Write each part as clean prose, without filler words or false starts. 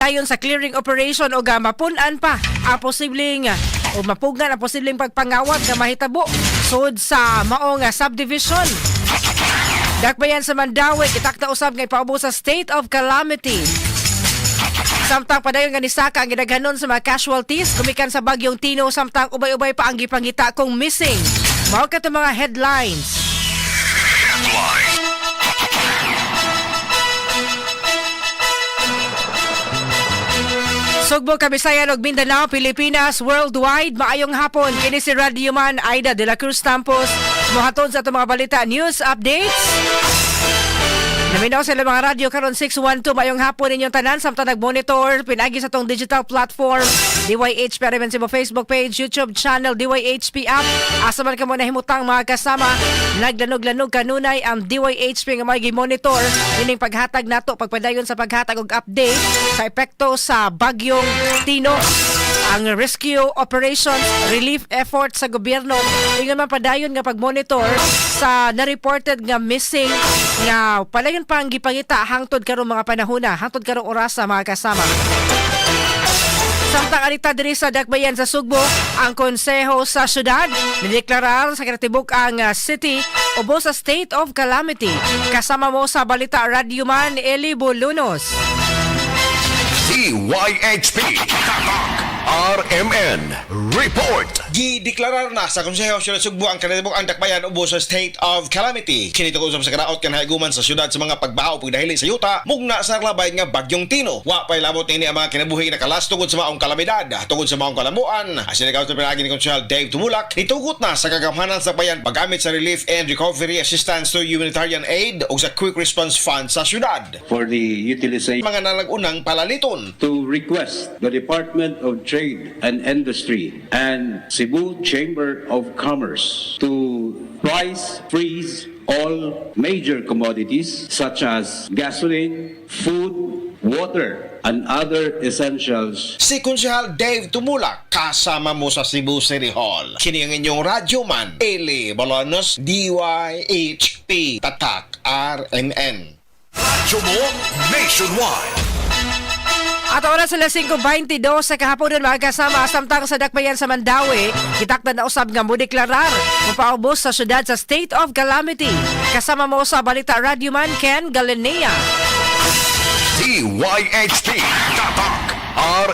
Ayon sa clearing operation o mapun-an pa ang posibleng o mapugngan ang posibleng pagpangawat nga mahitabo sud sa maong subdivision. Dakbayan sa Mandaue, gitakda usab nga ipaubos sa state of calamity. Samtang padayon nga nisaka ang gidaghanon sa mga casualties gumikan sa bagyong Tino, samtang ubay-ubay pa ang gipangita kung missing. Mao kato mga headlines. Headline. Sugbo, Kabisayan ug Mindanao, Pilipinas, worldwide, maayong hapon. Kini si Radio Man Aida de la Cruz Tampos. Mohatod sa atong mga balita, news updates. Naminaw sa ilang mga radyo karon 612. Maayong hapon ninyong tanan samtang nag-monitor pinagi sa atong digital platform DYHP RMN Cebu Facebook page, YouTube channel, DYHP app. Asa man kamo nahimutang, mga kasama, naglanog-lanog kanunay ang DYHP nga may monitor ining paghatag nato, pagpadayon sa paghatag og update sa epekto sa bagyong Tino, ang rescue operations, relief efforts sa gobyerno, ingon man padayon nga pag-monitor sa na-reported nga missing nga palayon pa ang gipangita hangtod karong mga panahona, hangtod karong orasa, mga kasama. Samtang arita diri sa Dakbayan sa Sugbo, ang konseho sa syudad nideklarar sa kinatibuk ang city ubos sa state of calamity. Kasama mo sa balita, Radyoman Eli Bolunos. DYHP Tatak RMN Report. Gideklarar na sa Konseho Siyudad Sugbo ang kinatibuk ang dakbayan ubos sa state of calamity. Kini tungod sa kadaot kan haiguman sa syudad sa mga pagbaha o pagdahili sa yuta mugna sa naglabay nga bagyong Tino. Wa pay labot niini ang mga kinabuhi nakalas tungod sa maong kalamidad, tungod sa maong kalamuan. Ang Council pinagi ni Konsehal Dave Tumulak, nitugot na sa kagamhanan sa bayan paggamit sa Relief and Recovery Assistance to Humanitarian Aid o sa Quick Response Fund sa syudad. For the utilization Mga nalagunang palaliton. To request the Department of Trade and Industry and Cebu Chamber of Commerce to price freeze all major commodities such as gasoline, food, water, and other essentials. Si Konsehal Dave Tumulak, kasama mo sa Cebu City Hall. Kini ang inyong radyo man, Eli Bolonos, DYHP, Tatak, RMN. Radyo mo nationwide. At oras sa 5:22 sa kahaponon, mga kasama, samtang sa dakbayan sa Mandaue, gitakda na usab nga modeklarar mopaubos sa syudad sa state of calamity. Kasama mo sa balita, Radyoman Ken Galinea. DYHP Tatak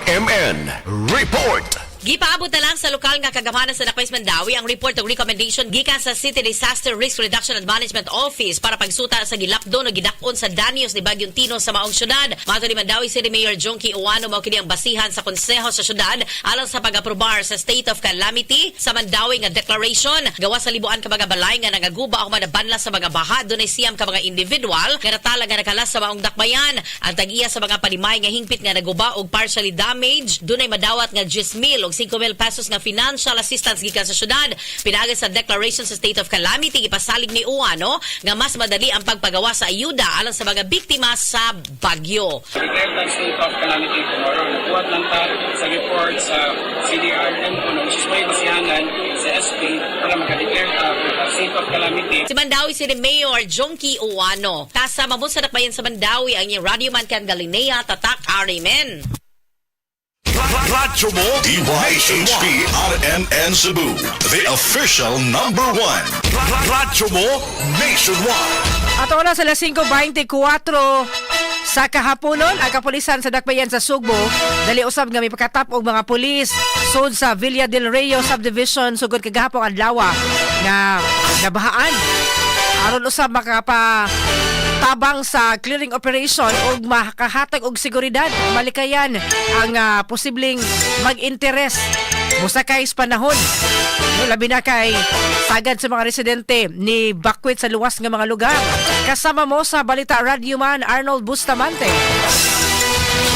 RMN Report. Gipaabot na lang sa lokal nga kagamhanan sa Dakbayan Mandaue ang report og recommendation gikan sa City Disaster Risk Reduction and Management Office para pagsuta sa gilapdon o gidakon sa danyos ni Bagyong Tino sa maong syudad. Matod ni Mandaue City Mayor Jonkie Ouano, mao kini ang basihan sa konseho sa syudad alang sa pag-aprobar sa state of calamity sa Mandaue nga declaration. Gawas sa libuan ka mga balay nga nangaguba o manabanla sa mga baha, dunay 9 ka mga individual nga natala nga nakalas sa maong dakbayan. Ang tag-iya sa mga panimay nga hingpit nga naguba og partially damage, dunay madawat nga 10,000 og 5,000 pesos nga financial assistance gikan sa syudad. Pinaagi sa declaration sa state of calamity, gipasalig ni Ouano nga mas madali ang pagpagawa sa ayuda alang sa mga biktima sa bagyo. Declare ang state of calamity tomorrow. Nagbuhat lang ta sa report sa CDRMO, no, which is may basihanan sa SP para maka-declare state of calamity. Si Mandaue City Mayor Jonkie Ouano. Kasama mo sa dakbayan sa Mandaue ang inyong Radio Man Ken Galinea, Tatak RMN. Radyo mo DYHP RMN Cebu, the official number one. Radyo mo nationwide. At oras sa 5:24 sa kahaponon, ang kapulisan sa Dakbayan sa Sugbo, dali usab nga may pagkatap og mga pulis sud sa Villa del Rio Subdivision sugod kagahapon adlaw nga nabahaan aron usab makapa tabang sa clearing operation ug makahatag og seguridad, malikayan ang posibleng mag-interes mosakay sa panahon, no, labi na kay sagad sa mga residente ni bakwit sa luwas nga mga lugar. Kasama mo sa balita, Radyoman Arnold Bustamante.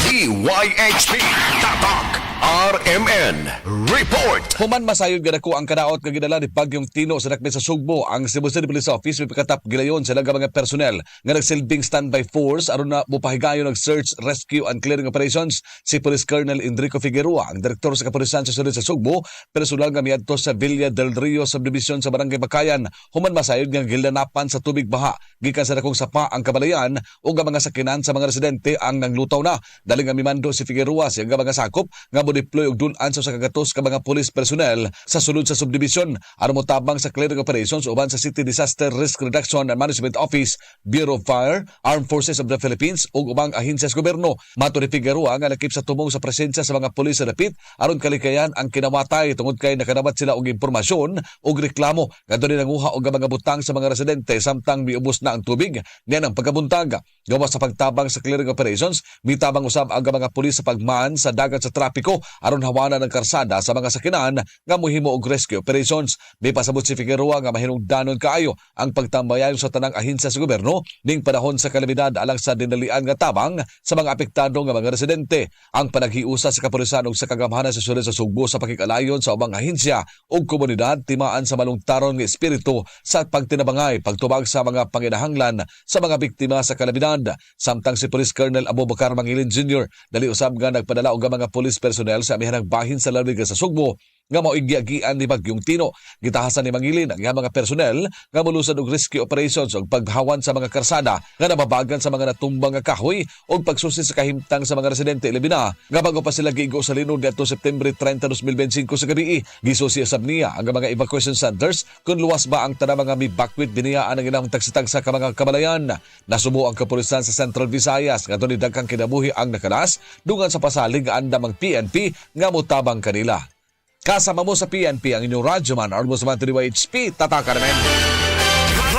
DYHP Tatak RMN Report. Human masayod nga dako ang kadaot nga gidala ni Bagyong Tino sa dakpit sa Sugbo, ang Cebu City Police Office mipakatap gilayon sa ilang mga personnel nga nagsilbing standby force aron na mopahigayon og search, rescue and clearing operations. Si Police Colonel Enrico Figueroa, ang direktor sa kapulisan sa syudad sa Sugbo, personal nga miadto sa Villa del Rio Subdivision sa Barangay Bacayan human masayod nga gilanapan sa tubig baha gikan sa dakong sapa ang kabalayan ug ang mga sakinan sa mga residente ang nanglutaw na. Dali nga mimando si Figueroa sa iyang mga sakop nga mo-deploy og dul-an sa 100 ka mga police personnel sa sulod sa subdivision aron motabang sa clearing operations uban sa City Disaster Risk Reduction and Management Office, Bureau of Fire, Armed Forces of the Philippines ug ubang ahensiya sa gobyerno. Mato ni Figueroa nga lakip sa tumong sa presensya sa mga pulis sa dapit aron kalikayan ang kinamatay tungod kay nakanawat sila og impormasyon ug reklamo nga dunay nanguha og mga butang sa mga residente samtang miubos na ang tubig niyan ang pagkabuntag. Gawas sa pagtabang sa clearing operations, mitabang usab ang mga pulis sa pagmaan sa dagat sa trapiko aron hawanan ang karsada sa mga sakinan nga mohimo og rescue operations. May pasabot si Figueroa nga mahinungdanon kaayo ang pagtambayan sa tanang ahensya sa gobyerno ning panahon sa kalamidad alang sa dinalian nga tabang sa mga apektado nga mga residente. Ang panaghiusa sa kapulisan ug sa kagamhanan sa syudad sa Sugbo sa pakikalayon sa ubang ahensya ug komunidad timaan sa malungtaron nga espiritu sa pagtinabangay, pagtubag sa mga panginahanglan sa mga biktima sa kalamidad. Samtang si Police Colonel Abubakar Mangilin Jr. dali usab nga nagpadala og mga police personnel sa amihanang bahin sa lalawigan sa Sugbo nga mao'y giagian ni Bagyong Tino. Gitahasan ni Mangilin ang iyang mga personnel nga molusad og rescue operations ug paghawan sa mga karsada nga nababagan sa mga natumbang nga kahoy ug pagsusi sa kahimtang sa mga residente, labi na nga bago pa sila giigo sa linog niadto September 30, 2025 sa gabi. Gisusi usab niya ang mga evacuation centers kung luwas ba ang tanang mga mibakwit biniyaan ang ilang tagsa-tagsa ka mga kabalayan. Nasubo ang kapulisan sa Central Visayas nga dunay daghang kinabuhi ang nakalas dungan sa pasalig nga andam ang PNP nga motabang kanila. Kasama mo sa PNP ang inyong radyoman, Armo sa DYHP, Tatak RMN.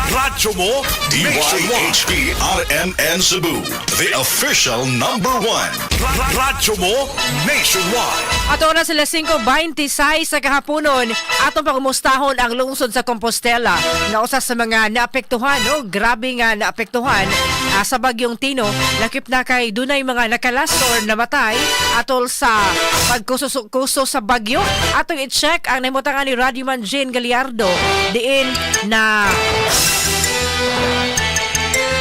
Radyo mo, DYHP RMN Cebu, the official number one. Radyo mo, nationwide. Ato na sila 5:26 sa kahaponon. Atong pangumustahon ang lungsod sa Compostela nga usa sa mga naapektuhan, no? Grabe nga naapektuhan sa bagyong Tino. Lakip na kay dunay mga nakalas or namatay atol sa pagkuso sa bagyo. Atong i-check ang nahimutangan ni Radyoman Jane Gallardo diin na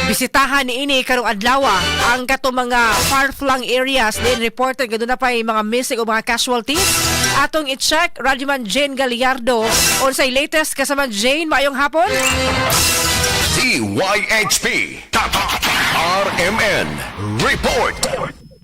bisitahan ni ini karong adlaw ang kato mga far-flung areas din reported nga na pa mga missing o mga casualties. Atong i-check Radyoman Jane Gallardo unsay latest. Kasama Jane, maayong hapon. DYHP Tatak RMN Report.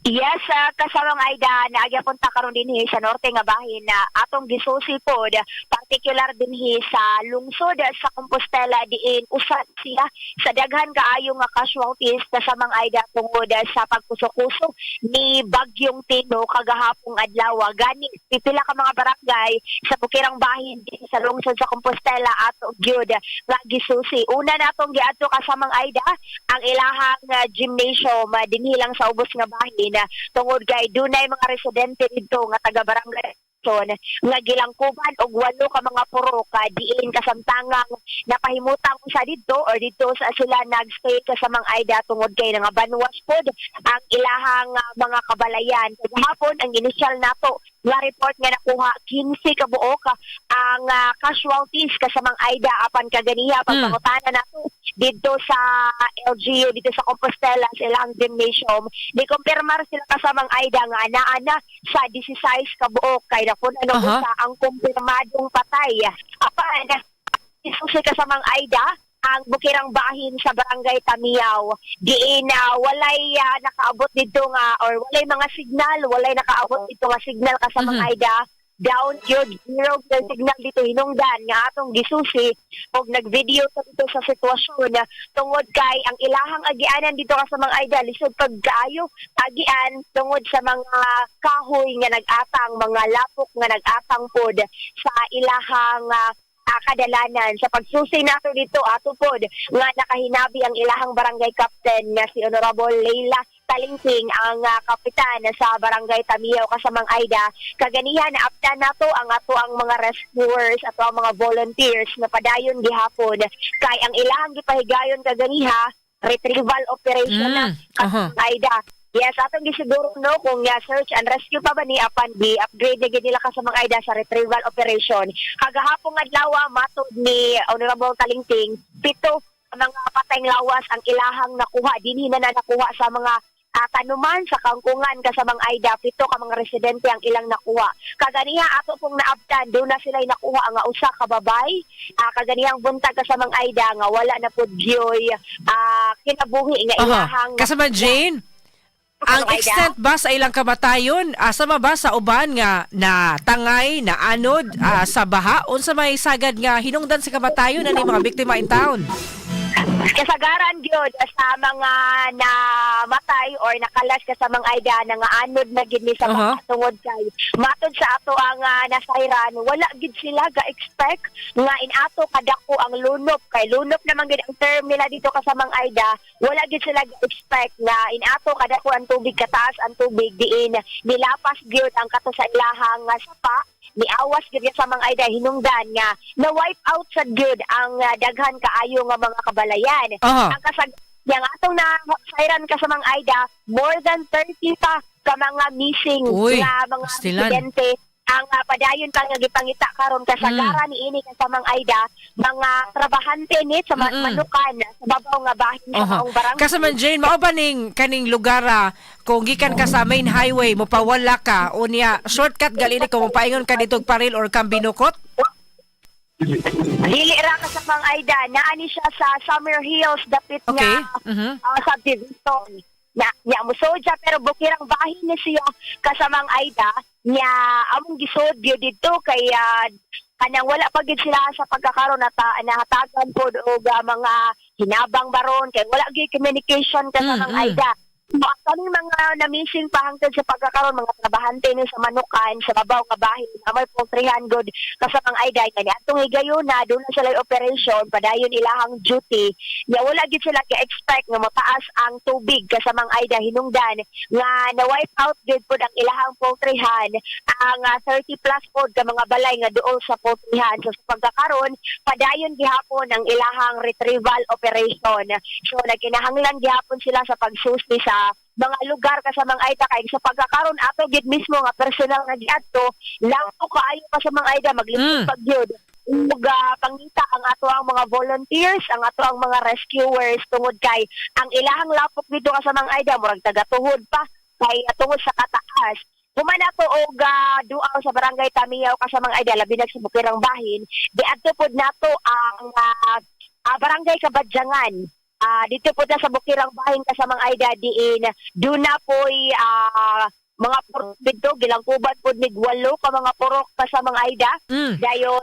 Yes, kasamang Aida, naagya punta karon dinhi sa norte nga bahin na atong gisusi pod, particular dinhi sa lungsod sa Compostela diin usa siya sa daghan kaayo nga casualties, kasamang Aida, tungod sa pagkuso-kuso ni Bagyong Tino kagahapong adlaw. Gani pipila ka mga barangay sa bukirang bahin dinhi sa lungsod sa Compostela ato gyud nga gisusi. Una natong giadto, kasamang Aida, ang ilahang gymnasium dinhi lang sa ubos nga bahin tungod kay dunay mga residente didto nga taga barangay Quezon nga gilangkuban og walo ka mga purok diin kasamtangang napahimutang usa didto or didto sa sila nagstay, kasamang Aida, tungod kay nga banwas pod ang ilahang mga kabalayan. Kagahapon, ang initial nato nga report nga nakuha, 15 ka buok ang casualties, kasamang Aida, apan kaganiha pagpangutana nato didto sa LGU dito sa Compostela sa ilang gymnasium, ni kumpirmar sila, kasamang Aida, nga anaa na sa 16 ka buok kay napun ano usa ang kumpirmadong patay. Apan isusi, kasamang Aida, ang bukirang bahin sa barangay Tamiyaw diin na walay nakaabot dito nga or walay mga signal, walay nakaabot dito nga signal, kasamang Aida. Down yun, zero yung signal dito hinungdan nga atong gisusi og nag-video ta dito sa sitwasyon tungod kay ang ilahang agianan dito, kasamang Aida, lisod pag kaayo agian tungod sa mga kahoy nga nag-atang, mga lapok nga nag-atang pod sa ilahang kadalanan. Sa pagsusi nato dito, ato pod nga nakahinabi ang ilahang barangay captain nga si Honorable Leila Talingting, ang kapitan sa barangay Tamiyaw, kasamang Aida. Kaganihan naaptan nato ang ato ang mga rescuers, ato ang mga volunteers nga padayon gihapon kay ang ilahang gipahigayon kaganiha, retrieval operation na, kasamang Aida. Yes, atong gisiguro, no, kung search and rescue pa ba ni, apan gi-upgrade na gid nila, kasamang Aida, sa retrieval operation. Kagahapon adlaw, matod ni Honorable Talingting, pito ang mga patayng lawas ang ilahang nakuha, dinhi na na nakuha sa mga tanuman sa kangkungan, kasamang Aida. Pito ka mga residente ang ilang nakuha. Kaganiha ato pong naabtan, duna sila nakuha nga usa ka babay. Kaganihang buntag, kasamang Aida, nga wala na pud gyoy kinabuhi nga ilahang Kasama Jane, ang Kasamang Aida. Extent ba sa ilang kamatayon, asa ma ba sa uban nga na tangay, na anod, sa baha, unsa may sagad nga hinungdan sa kamatayon ani mga biktima in town? Kasagaran gyud sa mga namatay or nakalas, kasamang Aida, nga anod na gid ni sa mga, tungod kay matod sa ato ang nasayran, wala gid sila ga-expect nga inato kadako ang lunop, kay lunop naman gid ang term nila dito, kasamang Aida. Wala gid sila ga-expect nga inato kadako ang tubig, kataas ang tubig, diin nilapas gyud ang kato sa ilahang sapa, niawas gyud, kasamang Aida, hinungdan nga na wipe out sad gyud ang daghan kaayo nga mga kabalayan. Ang kasag yang atong na sayran, kasamang Aida, more than 30 pa ka mga missing Uy, nga mga pastilan. residente ang padayon pa nga gipangita karon. Kasagaran niini, kasamang Aida, mga trabahante ni sa manukan sa babaw nga bahin sa maong barangay. Kasama Jane, mao ba ning kaning lugar kung gikan ka sa main highway mopawala ka unya shortcut galini kung mopaingon ka dito Paril or Cambinukot? Dili ra, kasamang Aida, naani siya sa Summer Hills dapit nga subdivision. Na nya musod siya, pero bukirang bahin ni siya, kasamang Aida, nya among gisod gyud didto kay kanang wala pa gid sila sa pagkakaroon na nahatagan pod og mga hinabang baron kay wala gyud communication, kasamang Aida. So, ang kaning mga na-missing pa hangtod sa pagkakaroon, mga trabahante ni sa manukan sa babaw nga bahin nga may poultryhan gud, kasamang Aida, nga atong higayuna duna sila operation padayon ilahang duty, nya wala gid sila ga-expect nga motaas ang tubig, kasamang Aida, hinungdan nga na wipe out gid pud ang ilahang poultryhan, ang 30 plus pod ka mga balay nga duol sa poultryhan. So sa pagkakaroon, padayon gihapon ang ilahang retrieval operation. So nagkinahanglan gihapon sila sa pagsusi sa mga lugar, kasamang Aida, kay sa pagkakaroon ato gid mismo nga personal nga giadto, lapo kaayo, kasamang Aida, maglipod pag gyud ug pangita ang ato ang mga volunteers, ang ato ang mga rescuers, tungod kay ang ilahang lapok dito, kasamang Aida, murag tagatuhod pa kay tungod sa kataas. Human ato og duaw sa barangay Tamiyaw, kasamang Aida, labi na sa Bukirang Bahin, diadto pod nato ang barangay Kabadyangan. Dito po ta sa Bukirang Bahin, kasamang Aida, diin duna po'y mga purok dito, gilangkuban pod mig walo ka mga purok, kasamang Aida. Dayon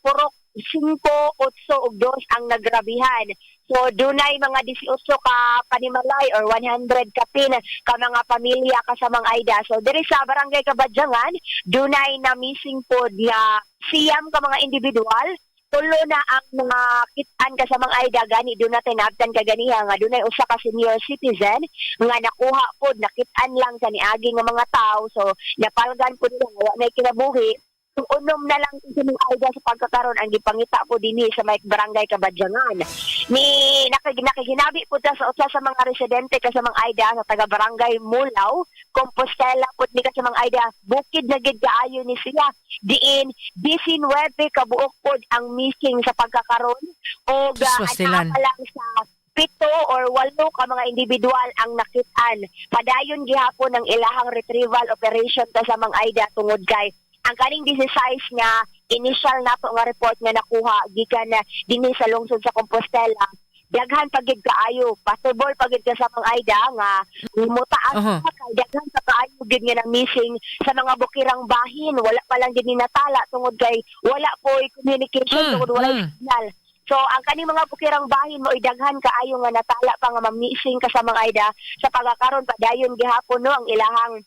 purok 5, 8 ug 2 ang nagrabihan. So dunay mga 18 ka panimalay or 100 kapin ka mga pamilya, kasamang Aida. So diri sa barangay Kabadyangan, dunay na missing pod nga 9 ka mga individual. Tulo na ang mga kitaan, kasamang Aida, gani duna tinabtan kaganiha nga dunay usa ka senior citizen nga nakuha pod, nakitaan lang sa niagi nga mga tao, so napalgan pod nila nga wa nay kinabuhi. So, unom na lang, kasamang Aida, sa pagkakaroon ang gipangita po dinhi sa may barangay Kabadyangan. Ni nakiginabi po ta sa usa sa mga residente, kasamang Aida, sa taga barangay Mulaw, Compostela po ni, kasamang Aida. Bukid na gid kaayo ni siya. Diin 19 kabuok pod ang missing sa pagkakaroon og Sus, pastilan. pa lang sa 7 or 8 ka mga individual ang nakitaan. Padayon gihapon ang ilahang retrieval operation, kasamang Aida, tungod kay ang kaning 16 nga initial nato nga report nga nakuha gikan na dinhi sa lungsod sa Compostela, daghan pa gid kaayo, possible pa gid, kasamang Aida, nga mutaas pa kay daghan pa kaayo gid nga na missing sa mga bukirang bahin, wala pa lang gid ni natala tungod kay wala po'y communication tungod wala signal. So ang kaning mga bukirang bahin mo daghan kaayo nga natala pa nga ma-missing, kasamang Aida. Sa pagkakaron, padayon gihapon, no, ang ilahang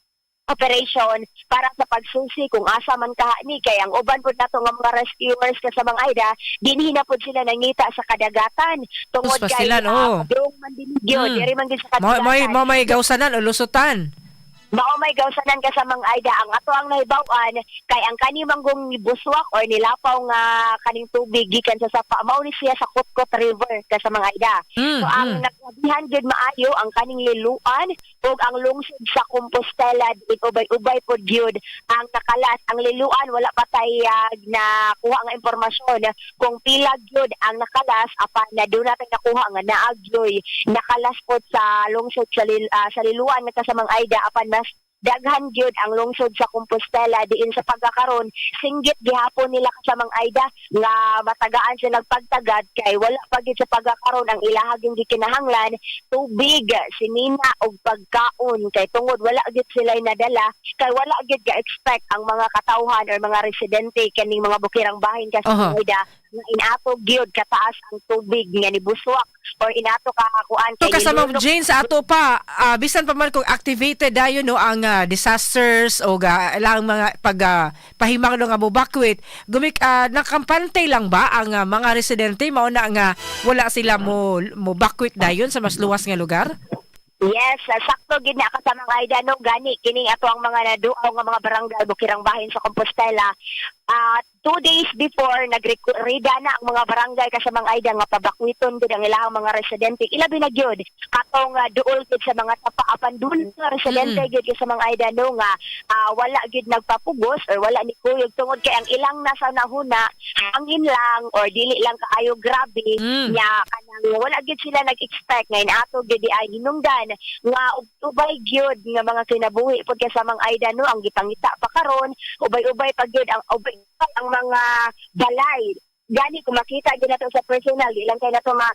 operation para sa pagsusi kung asa man kaha ni, kay ang uban pud nato nga mga rescuers, kasamang Aida, dinhi na pud sila nangita sa kadagatan tungod Sus, kay pastilan, oo. dong man dinhi gyud, diri man gid sa Mo kadagatan. mo may gawsanan o lusutan. Mao may gawsanan, kasamang Aida. Ang ato ang nahibaw-an kay ang kani manggong buswak or nilapaw nga kaning tubig gikan sa sapa, mao ni siya sa Kotkot River, kasamang Aida. So ang naglabihan gid maayo ang kaning liluan. ug ang lungsod sa Compostela diin ubay-ubay pod gyud ang nakalas. Ang Liloan, wala pa tay na kuha nga impormasyon kung pila gyud ang nakalas, apan na doon natin nakuha nga naa gyoy nakalas pod sa lungsod sa Liloan nga kasamang Aida, apan mas daghan gyud ang lungsod sa Compostela diin sa pagkakaron singgit gihapon nila, kasamang Aida, nga matagaan sila pagtagad kay wala pa gyud sa pagkakaron ang ilahang gikinahanglan: tubig, sinina ug pagkaon, kay tungod wala gyud sila nadala kay wala gyud ga-expect ang mga katawhan or mga residente kaning mga bukirang bahin kasi Aida nga inato gyud kataas ang tubig nga nibuswak or inato kakakuan. To kasama nilunok. Jane, sa ato pa, bisan pa man kung activated dayon, no, ang disasters o ilang mga pag pahimang no nga mobakwit gumik, nakampante lang ba ang mga residente, mao na nga wala sila mo mobakwit dayon sa mas luwas nga lugar? Yes, sakto gid na, kasamang Aida, no. Gani kining ato ang mga naduaw nga mga barangay bukirang bahin sa Compostela. 2 days before, nagrida na ang mga barangay, kasamang Aida, nga pabakwiton gid ang ilahang mga residente. Ilabi na gyud katong duol gid sa mga tapa, apan dul nga residente gid, kasamang Aida, no, nga wala gid nagpapugos or wala ni kuyog tungod kay ang ilang nasa nahuna hangin lang or dili lang kaayo grabe nya kanang wala gid sila nag-expect nga inato gid di ay hinungdan nga ubay gyud nga mga kinabuhi pod, kasamang Aida, no, ang gipangita pa karon. Ubay-ubay pa gyud ang ubay ang mga balay. Gani kung makita gyud nato sa personal, di lang kay nato ma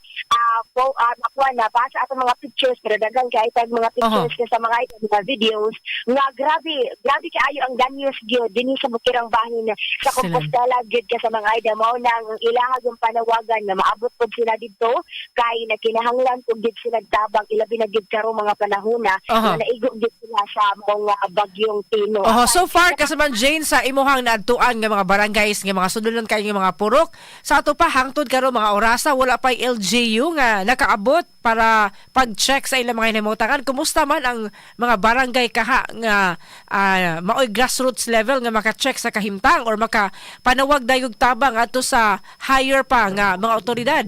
po, makuha na pa sa atong mga pictures, pero daghan kay tag mga pictures sa mga mga videos nga grabe grabe kaayo ang danyos gyud dinhi sa bukirang bahin sa Compostela gyud ka sa mga Aida. Mao na ang ilaha yung panawagan nga maabot pod sila didto kay nagkinahanglan pud gyud sila tabang, ilabi na gyud karong mga panahona nga naigo gyud sila sa mga bagyong Tino. Oho, so far kasaman Jane, sa imuhang naadtuan nga mga barangays nga mga sudlonon kay nga mga purok sa ato pa, hangtod karon mga orasa wala pa LGU nga nakaabot para pag-check sa ilang mga hinamutangan. Kumusta man ang mga barangay kaha nga maoy grassroots level nga maka-check sa kahimtang or maka panawag dayog tabang adto sa higher pa nga mga otoridad?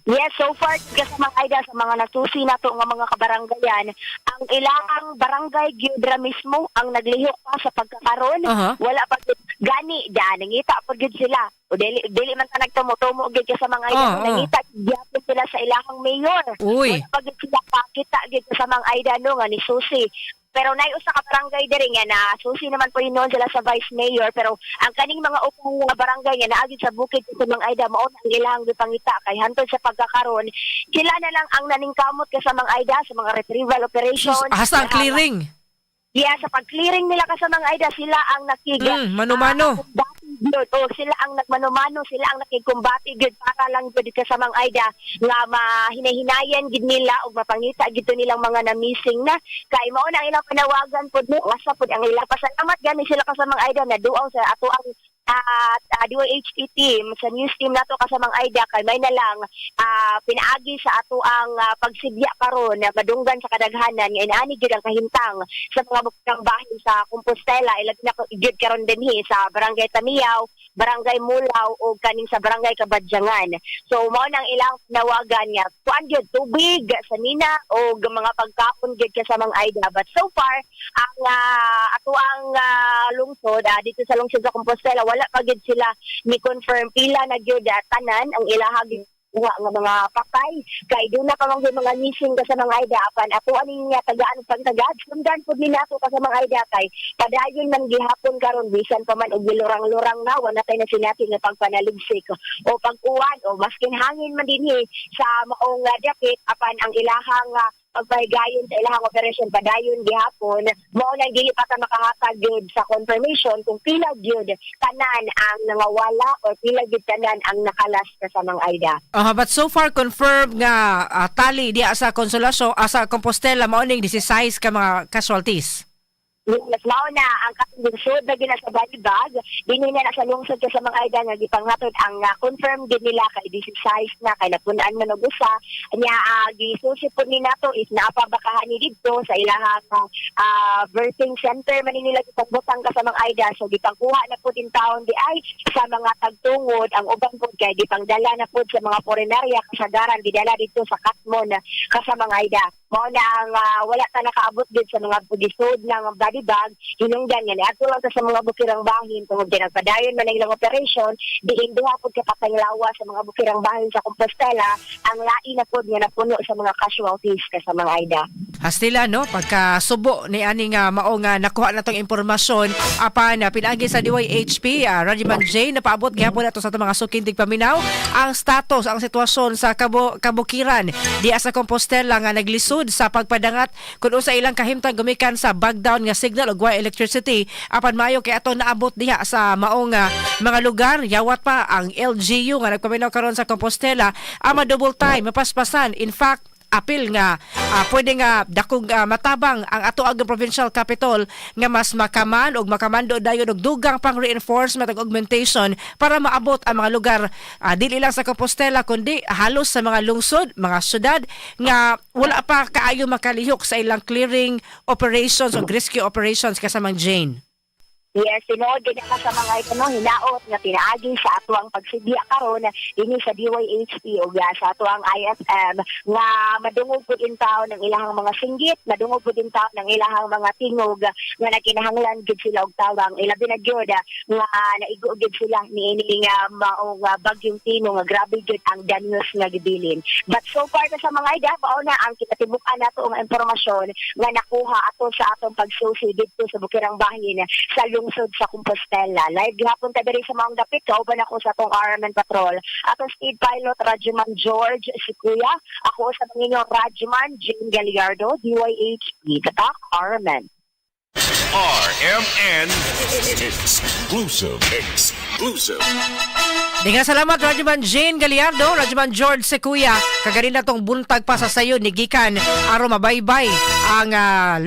Yes, so far kasamang Aida, sa mga nasusi nato nga mga kabaranggayan, ang ilang barangay gyud ra mismo ang naglihok pa sa pagkakaron. Wala pa gyud gani da nangita pa gyud sila. O dili dili man ta nagtumo-tumo gyud ka sa mga Aida, nangita gyapon sila sa ilahang mayor. Wala pa gyud sila pakita gyud sa mga Aida, no, nga ni susi. Pero nay usa ka barangay diri nga na susi naman po yun noon sila sa vice mayor, pero ang kaning mga upang nga barangay nga naa gyud sa bukid sa mga Aida, mao na ang ilang gipangita kay hantod sa pagkakaron sila na lang ang naningkamot ka sa mga Aida sa mga retrieval operation. Hasta ang clearing. Yeah, sa pag-clearing nila ka sa mga Aida, sila ang nakig Mano-mano. Kumbati gyud. O sila ang nagmano-mano, sila ang nakigkumbati gyud para lang gyud ka sa mga Aida nga mahinahinayan gyud nila ug mapangita gyud to nilang mga na-missing na. Kay mao na ang ilang panawagan pud, no, asa pud ang ilang pasalamat gani sila ka sa mga Aida na duaw sa ato ang at DYHT team, sa news team nato kasamang Aida, kay may na lang pinaagi sa ato ang pagsidya karon na madunggan sa kadaghanan nga inaani gyud ang kahimtang sa mga bukirang bahin sa Compostela, ilabi na gyud karon dinhi sa Barangay Tamiyaw, Barangay Mulaw o kaning sa Barangay Kabadyangan. So mao nang ilang panawagan nga kuan gyud, tubig, sanina o mga pagkaon gyud kasamang Aida. But so far ang ato ang lungsod, dito sa lungsod sa Compostela, wala pa gyud sila ni confirm pila na gyud tanan ang ilahag kuha nga mga patay kay doon na pa man gyud mga missing ka sa mga Aida, apan ato ani nga tagaan pagtagad, sundan pud ni nato ka sa mga Aida kay padayon man gihapon karon bisan pa man og lurang-lurang na, wala tay na sinati nga pagpanaligsik o pag-uwan o maskin hangin man dinhi sa maong dapit, apan ang ilahang pagpahigayon sa ilahang operation padayon gihapon. Mao nang dili pa ta makahatag gyud sa confirmation kung pila gyud tanan ang nangawala or pila gyud tanan ang nakalas sa mga Aida. Aha, but so far confirmed nga tally diya sa Consolacion, sa Compostela, mao ning 16 ka mga casualties. Yes, mao na ang katong lungsod na gina sa Balibag, dinhi na sa lungsod ka sa mga Aida nga gipanghatod ang confirm gid nila kay 16 na kay napun-an man og usa nya. Gisusi pud ni nato is naa pa ba kahani didto sa ilahang birthing center man ni nila gipagbutang ka sa mga Aida. So gipangkuha na pud in town di ay sa mga tagtungod. Ang uban pud kay gipangdala na pud sa mga punerarya, kasagaran gidala didto sa Katmon ka sa mga Aida. Mao na ang wala ta nakaabot gid sa mga gisod ng body bag hinungdan nga niadto lang ta sa mga bukirang bahin tungod kay nagpadayon man ang ilang operation diin duha pud ka patayng lawa sa mga bukirang bahin sa Compostela ang lain na pud nga napuno sa mga casualties, kasamang Aida. Hastila, no, pagka subo ni ani nga mao nga nakuha na tong impormasyon, apan pinaagi sa DYHP, Rajiman J, napaabot gihapon nato sa atong mga suking tigpaminaw ang status, ang sitwasyon sa kabukiran diya sa Compostela nga naglisod sa pagpadangat kun unsa ilang kahimtang gumikan sa bag down nga signal ug wire electricity. Apan maayo kay ato naabot diha sa maong mga lugar. Yawat pa ang LGU nga nagpaminaw karon sa Compostela ama double time mapaspasan. In fact, apil nga pwede nga dakong matabang ang ato ang provincial capital nga mas makaman og makamando dayon og dugang pang reinforcement ug augmentation para maabot ang mga lugar, dili lang sa Compostela kundi halos sa mga lungsod, mga syudad nga wala pa kaayo makalihok sa ilang clearing operations o rescue operations, kasamang Jane. Yes, tinuod gid ka sa mga ito, no, hinaot nga pinaagi sa atuang pagsidya karon dinhi sa DYHP ug sa atuang IFM nga madungog pud in taon ng ilahang mga singgit, madungog pud in taon ng ilahang mga tingog nga nagkinahanglan gid sila og tawang, ilabi na gyud nga naigo gid sila niini nga maong bagyong Tino nga grabe gyud ang danyos nga gibilin. But so far, ka sa mga ida, mao na ang kinatibuk-an nato nga impormasyon nga nakuha ato sa atong pagsusi didto sa Bukirang Bahin sa lungsod sa Compostela. Live gihapon ta diri sa maong dapit, kauban ako sa atong RMN Patrol. Atong speed pilot Rajuman George Sikuya, ako sa mga Rajuman Jane Gallardo, DYHP, Tatak RMN. RMN Exclusive. Exclusive. Dinga salamat, Rajuman Jane Gallardo, Rajuman George Secuya. Kaganina tong buntag pa sa sayo ni gikan aron mabaybay ang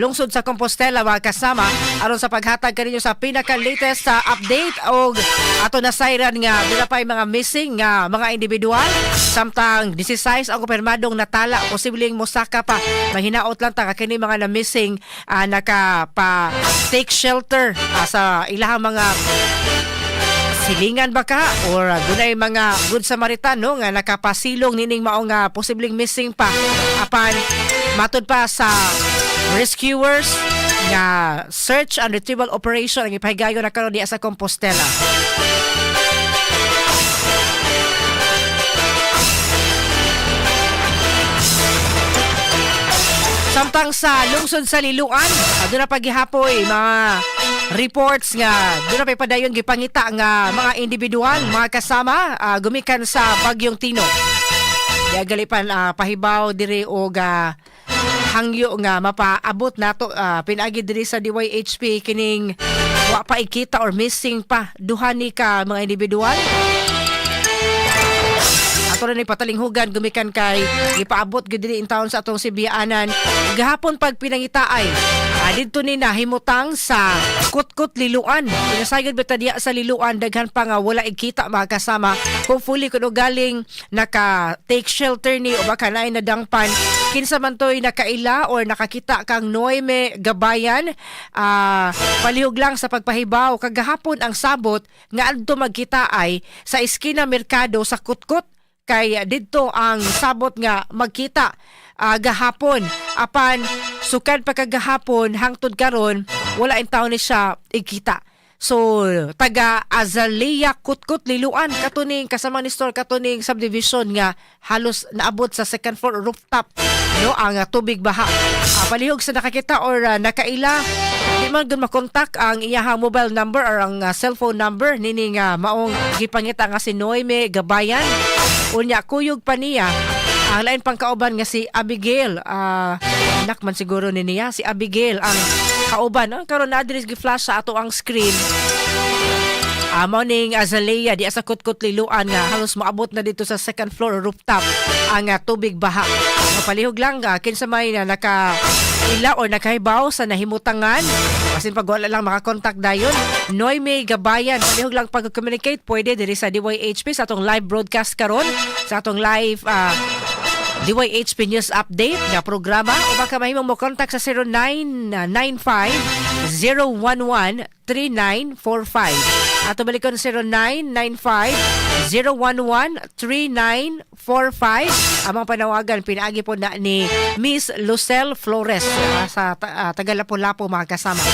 lungsod sa Compostela, mga kasama, aron sa paghatag kaninyo sa pinaka latest sa update og ato nasayran nga duna pay mga missing nga mga individual, samtang 16 ang kumpirmadong natala, posibleng mosaka pa. Mahinaot lang ta kini mga na missing naka pa take shelter sa ilahang mga silingan ba ka or dunay mga good Samaritan, no, nga nakapasilong nining mao nga posibleng missing pa. Apan matud pa sa rescuers nga search and retrieval operation ang ipahigayon na karon diya sa Compostela. Samtang sa lungsod sa Liloan, doon na paghihapoy mga reports nga doon na pa'y padayon gipangita nga mga individual, mga kasama, gumikan sa bagyong Tino. Galipan pahibaw diri og hangyo nga mapaabot nato pinaagi diri sa DYHP kining wa pa ikita or missing pa duha ni ka mga individual. Ato na ni patalinghugan gumikan kay gipaabot gyud diri in town sa atong Sibianan gahapon pag pinangitaay. Didto ni nahimutang sa Kutkut, Liloan. Pinasayod ba diya sa Liloan, daghan pa nga wala ikita, mga kasama. Hopefully kuno galing naka take shelter ni o baka naay nadangpan. Kinsa man toy nakaila or nakakita kang Noeme Gabayan, palihog lang sa pagpahibaw. Kagahapon ang sabot nga adto magkita ay sa eskina merkado sa Kutkut, kay didto ang sabot nga magkita gahapon. Apan sukad pa kagahapon hangtod karon wala in taon ni siya ikita. So taga Azalea, Kutkut, Liloan katuning kasama ni store, katuning subdivision nga halos naabot sa second floor rooftop, no, ang tubig baha. Palihog sa nakakita or nakaila, di man gud makontak ang iyahang mobile number or ang cellphone number nining maong gipangita nga si Noeme Gabayan. Unya kuyog pa niya ang lain pang kauban nga si Abigail, anak man siguro ni niya si Abigail ang kauban. Ang karon na diri gi-flash sa ato ang screen. Mao ning Azalea di sa Kutkut, Liloan nga halos moabot na dito sa second floor rooftop ang tubig baha. So, palihog lang kinsa may na naka ila or nakahibaw sa nahimutangan. Basin pag wala lang makakontak dayon. Noime Gabayan, palihog lang pag-communicate, pwede diri sa DYHP sa atong live broadcast karon, sa atong live DYHP News Update nga programa, o baka mahimong mo contact sa 0995 011 3945. Ato balikon, 0995 011 3945. Ang mga panawagan pinaagi po na ni Miss Lucelle Flores sa Tagalapo-Lapo, mga kasama.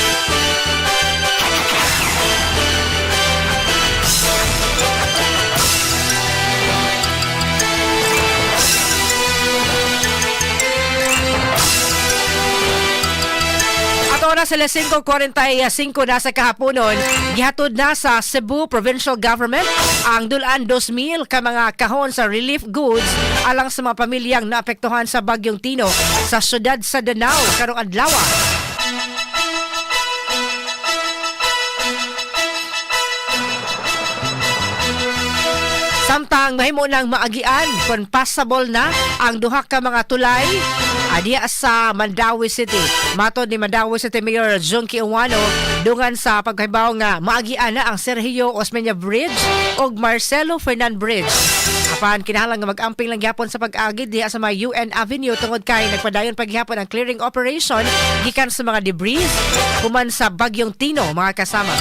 At oras alas 5:45 na sa kahaponon, gihatod na sa Cebu Provincial Government ang dulaan 2,000 ka mga kahon sa relief goods alang sa mga pamilyang naapektuhan sa Bagyong Tino sa syudad sa Danao karong adlaw. Samtang mahimo nang maagian kon passable na ang duha ka mga tulay adiya sa Mandaue City. Matod ni Mandaue City Mayor Junkie Uwano, dungan sa pagkahibaw nga maagian na ang Sergio Osmeña Bridge ug Marcelo Fernan Bridge. Apan kinahanglan nga mag-amping lang gyapon sa pag-agi diha sa mga UN Avenue tungod kay nagpadayon paghihapon ang clearing operation gikan sa mga debris human sa Bagyong Tino, mga kasama.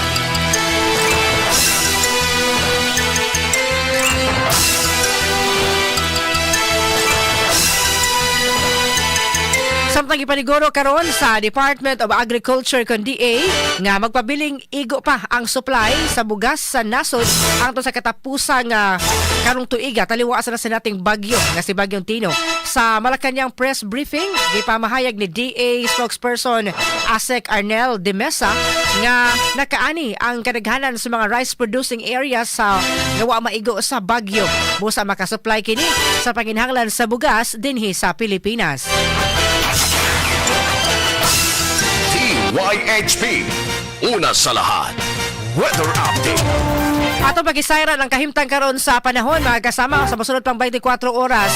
Samtang ipaniguro karon sa Department of Agriculture kon DA nga magpabiling igo pa ang supply sa bugas sa nasod hangtod sa katapusang karong tuiga, taliwas na sa nating bagyo nga si Bagyong Tino. Sa Malacañang press briefing, gipamahayag ni DA spokesperson Asec Arnel de Mesa nga nakaani ang kadaghanan sa mga rice producing areas sa nga wa maigo sa bagyo. Busa makasupply kini sa panginhanglan sa bugas dinhi sa Pilipinas. DYHP. Una sa lahat. Weather Update. Ato pagisayran ang kahimtang karon sa panahon, mga kasama, sa mosunod pang 24 oras.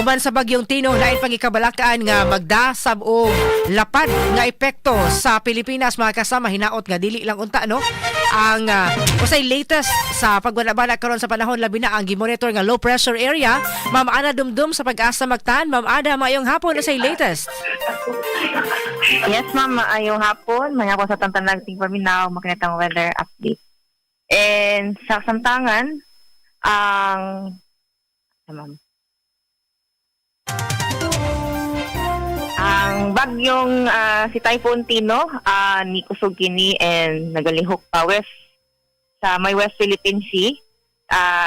Human sa Bagyong Tino, lain pang ikabalakaan nga magdasab og lapad nga epekto sa Pilipinas, mga kasama. Hinaot nga dili lang unta, no, ang usay latest sa pagbanabana karon sa panahon, labi na ang gimonitor nga low pressure area. Ma'am Ana Dumdum sa Pag-asa Mactan. Ma'am Ada, maayong hapon, usay latest? Yes, ma'am. Maayong hapon. Maayong hapon sa tantanag ting paminaw makinatang weather update. And sa kasamtangan, ang ma'am, ang bagyong si Typhoon Tino ni kusog kini and nagalihok pa west sa may West Philippine Sea,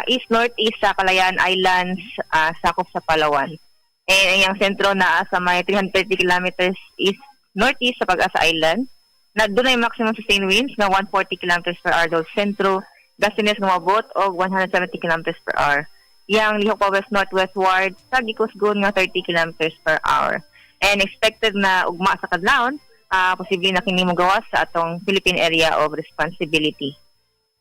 east northeast sa Kalayaan Islands, sakop sa Palawan. And ang sentro naa sa may 330 kilometers east northeast sa Pag-asa Island. Na doon ay maximum sustained winds na 140 kilometers per hour daw sentro, gustiness nga moabot og 170 kilometers per hour. Iyang lihok pa west northwestward sa gikusgon nga 30 kilometers per hour. And expected na ugma sa kadlawon, posible na kini mogawas sa atong Philippine Area of Responsibility.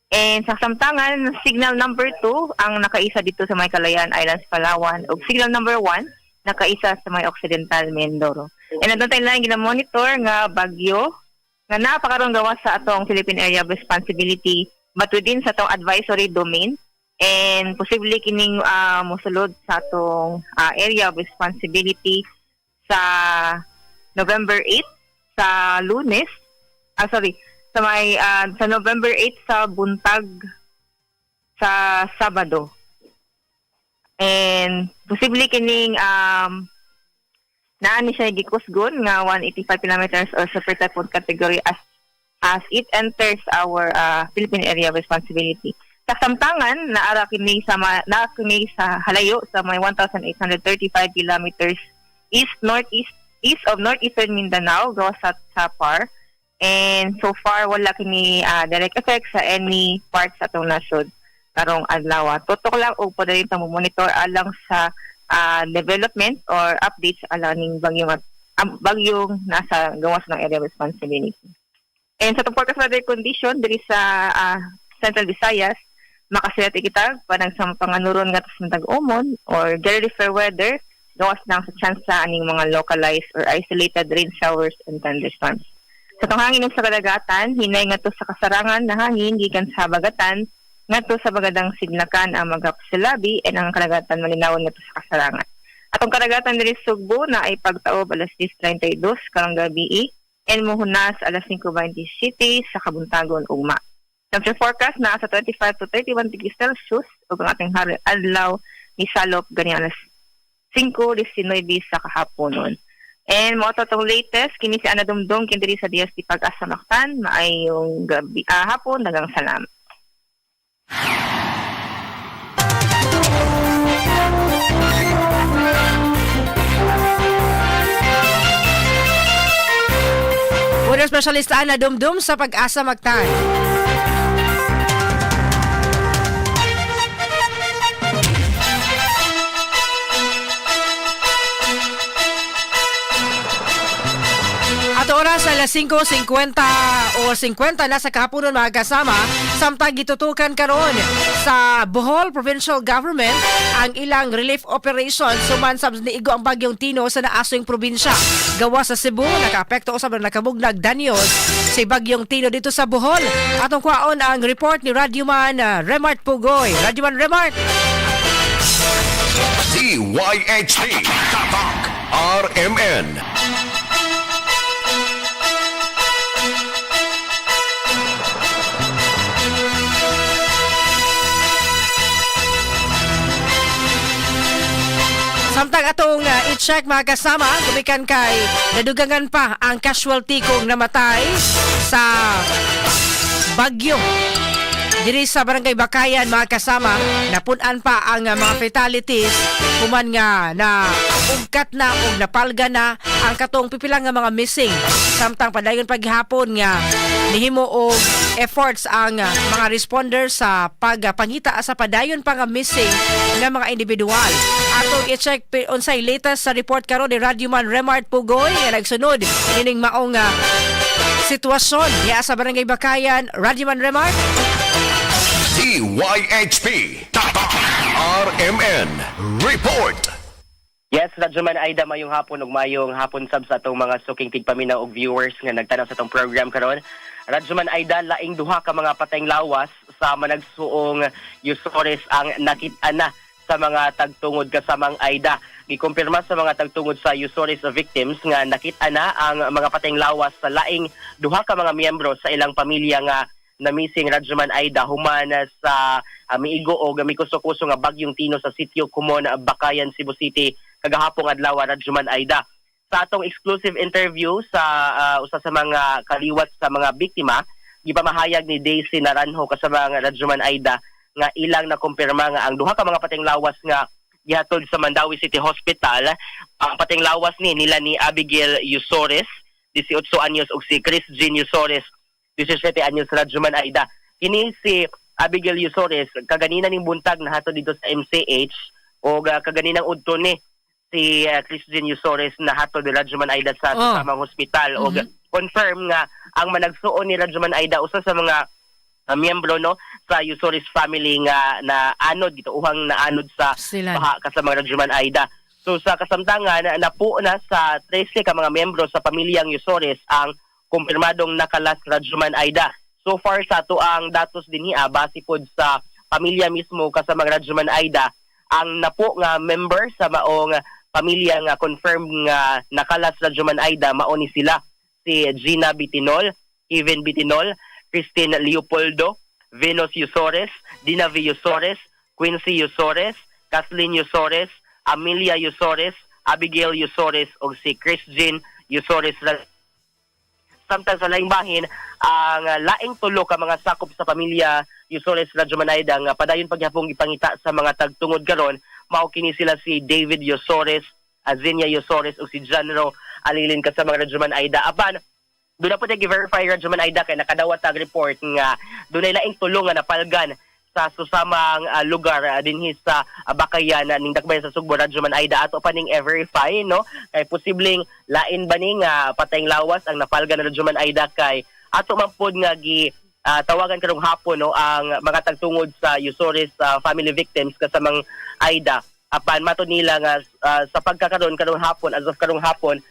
And sa samtangan, signal number 2 ang nakaisa dito sa may Kalayaan Islands, Palawan, ug signal number 1 nakaisa sa may Occidental Mindoro. And adto tayo lang gina-monitor nga bagyo nga napakaroon gawas sa atong Philippine Area of Responsibility but within sa atong advisory domain, and posible kining mosulod sa atong area of responsibility sa November 8 sa Lunes, sorry, sa may sa November 8 sa buntag sa Sabado. And posible kining naa ni siya gikusgon nga 185 kilometers or super typhoon category as it enters our Philippine Area of Responsibility. Sa samtangan, naa kini sa halayo sa may 1,835 kilometers east northeast, east of northeastern Mindanao, gawas sa Sapar. And so far wala kini direct effect sa any parts sa atong nasod karong adlaw. Tutok lang og padayon ta mo monitor alang sa development or updates alang ning bagyong nasa gawas ng area of responsibility. And sa atong forecast weather condition diri sa Central Visayas, makasilati kita panang sa panganuron nga sa tag-umon or generally fair weather gawas lang sa chance sa aning mga localized or isolated rain showers and thunderstorms. Sa atong hangin ug sa kadagatan, hinay ngadto sa kasarangan na hangin gikan sa habagatan ngadto sa bagadang sidlakan ang magapsilabi, and ang kadagatan malinawon ngadto sa kasarangan. Atong kadagatan diri sa Sugbo na ay pagtaob alas 10:32 karong gabi. And muhunas alas 5:27 sa kabuntagon ugma. Temperature forecast naa sa 25 to 31 degrees Celsius ug ang ating hari adlaw misalop gani alas 5:19 sa kahaponon. And mao to atong latest kini si Ana Dumdum kini diri sa DST Pag-asa Mactan. Maayong gabi, hapon, daghang salamat. Weather Specialist Ana Dumdum sa Pag-asa Mactan. At oras alas 5:50 o 50 na sa kahaponon, mga kasama, samtang gitutukan karon sa Bohol Provincial Government ang ilang relief operation suman sa niigo ang bagyong Tino sa naasong probinsya. Gawa sa Cebu, nakaapekto usab na nakabugnag danyos si bagyong Tino dito sa Bohol. Atong kwaon ang report ni Radyoman Remart Pugoy. Radyoman Remart. DYHP Tatak RMN. Samtang atong i-check, mga kasama, gumikan kay nadugangan pa ang casualty kung namatay sa bagyo. Diri sa Barangay Bakayan, mga kasama, napun-an pa ang mga fatalities human nga na ugkat na o napalga na ang katong pipila nga mga missing. Samtang padayon paghapon nga nihimo og efforts ang mga responders sa pagpangita sa padayon pa nga missing nga mga individual. Atong i-check unsay latest sa report karon ni Radyoman Remart Pugoy nga nagsunod ining maong sitwasyon diha sa Barangay Bakayan. Radyoman Remart. DYHP Tatak RMN Report. Yes, Radyoman Aida, mayong hapon ug mayong hapon sab sa atong mga suking tigpaminaw ug viewers nga nagtanaw sa atong program karon. Radyoman Aida, laing duha ka mga patayng lawas sa managsuong Yusores ang nakit-an na sa mga tagtungod kasamang Aida. Gikumpirma sa mga tagtungod sa Yusores victims nga nakit-an na ang mga patayng lawas sa laing duha ka mga miyembro sa ilang pamilya nga na missing, Radyoman Aida, human sa miigo o mikuso-kuso nga bagyong Tino sa sitio Kumon, Bakayan, Cebu City kagahapong adlaw, Radyoman Aida. Sa atong exclusive interview sa usa sa mga kaliwat sa mga biktima, gipamahayag ni Daisy Naranjo, kasama nga Radyoman Aida, nga ilang nakumpirma nga ang duha ka mga pateng lawas nga gihatod sa Mandaue City Hospital, ang pateng lawas ni nila ni Abigail Yusores, 18 anyos, ug si Chris Jean Yusores, 17 anyos, Radyoman Aida. Kini si Abigail Yusores kaganina ning buntag nahatod dito sa MCH o kaganinang udto ni si Chris Jean Yusores nahatod ni Radyoman Aida sa samang hospital og confirm nga ang managsuon ni Radyoman Aida usa sa mga miyembro no sa Yusores family nga na anod gituuhang naanod sa Sila. Baha kasama Radyoman Aida. So sa kasamtangan napuo na sa 13 ka mga miyembro sa pamilyang Yusores ang kumpirmadong nakalas, Radyoman Aida. So far sa ato ang datos dinhi base pod sa pamilya mismo, kasama Radyoman Aida, ang napo nga member sa maong pamilya nga confirmed nga nakalas, Radyoman Aida, mao ni sila si Gina Bitinol, Kevin Bitinol, Christine Leopoldo, Venus Yusores, Dina V. Yusores, Quincy Yusores, Kathleen Yusores, Amelia Yusores, Abigail Yusores ug si Chris Jean Yusores. Samtang sa laing bahin, ang laing tulo ka mga sakop sa pamilya Yusores, Radyoman Aida, nga padayon pagyapong ipangita sa mga tagtungod karon, mao kini sila si David Yusores, Azinia Yusores ug si Janro Alilin, kasama Radyoman Aida. Apan doon na po tayo verify, Radyoman Aida, kay nakadawat tag report nga dunay laing tulo nga napalgan sa susamang lugar dinhi sa Bakayan ning dakbayan sa Sugbo, Radyoman Aida. Ato pa ning verify no kay posibleng lain ba ni nga patayng lawas ang napalgan na, Radyoman Aida, kay ato man pod nga gi tawagan karong hapon no ang mga tagtungod sa Yusores family victims, kasamang Aida, apan mato nila nga sa pagkakaroon karong hapon, as of karong hapon,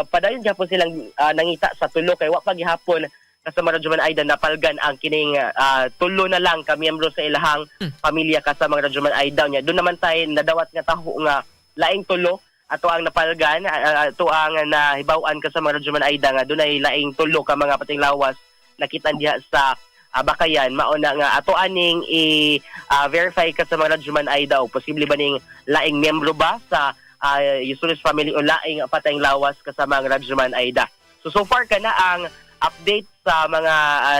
padayon gyapon silang nangita sa tulo kay wa pa gihapon, kasama Radyoman Aida, napalgan ang kining tulo na lang ka miyembro sa ilahang pamilya, kasama Radyoman Aida. Nya doon naman tayo nadawat nga taho nga laing tulo Ato ang napalgan, ato ang nahibaw-an kasama Radyoman Aida nga dunay laing tulo ka mga patayng lawas nakita diha sa Bakayan. Mao na nga ato aning i-verify kasama Radyoman Aida o posible ba ning laing miyembro ba sa Yusures family o laing patayng lawas kasama ang Radyoman Aida. So so far kana ang update sa mga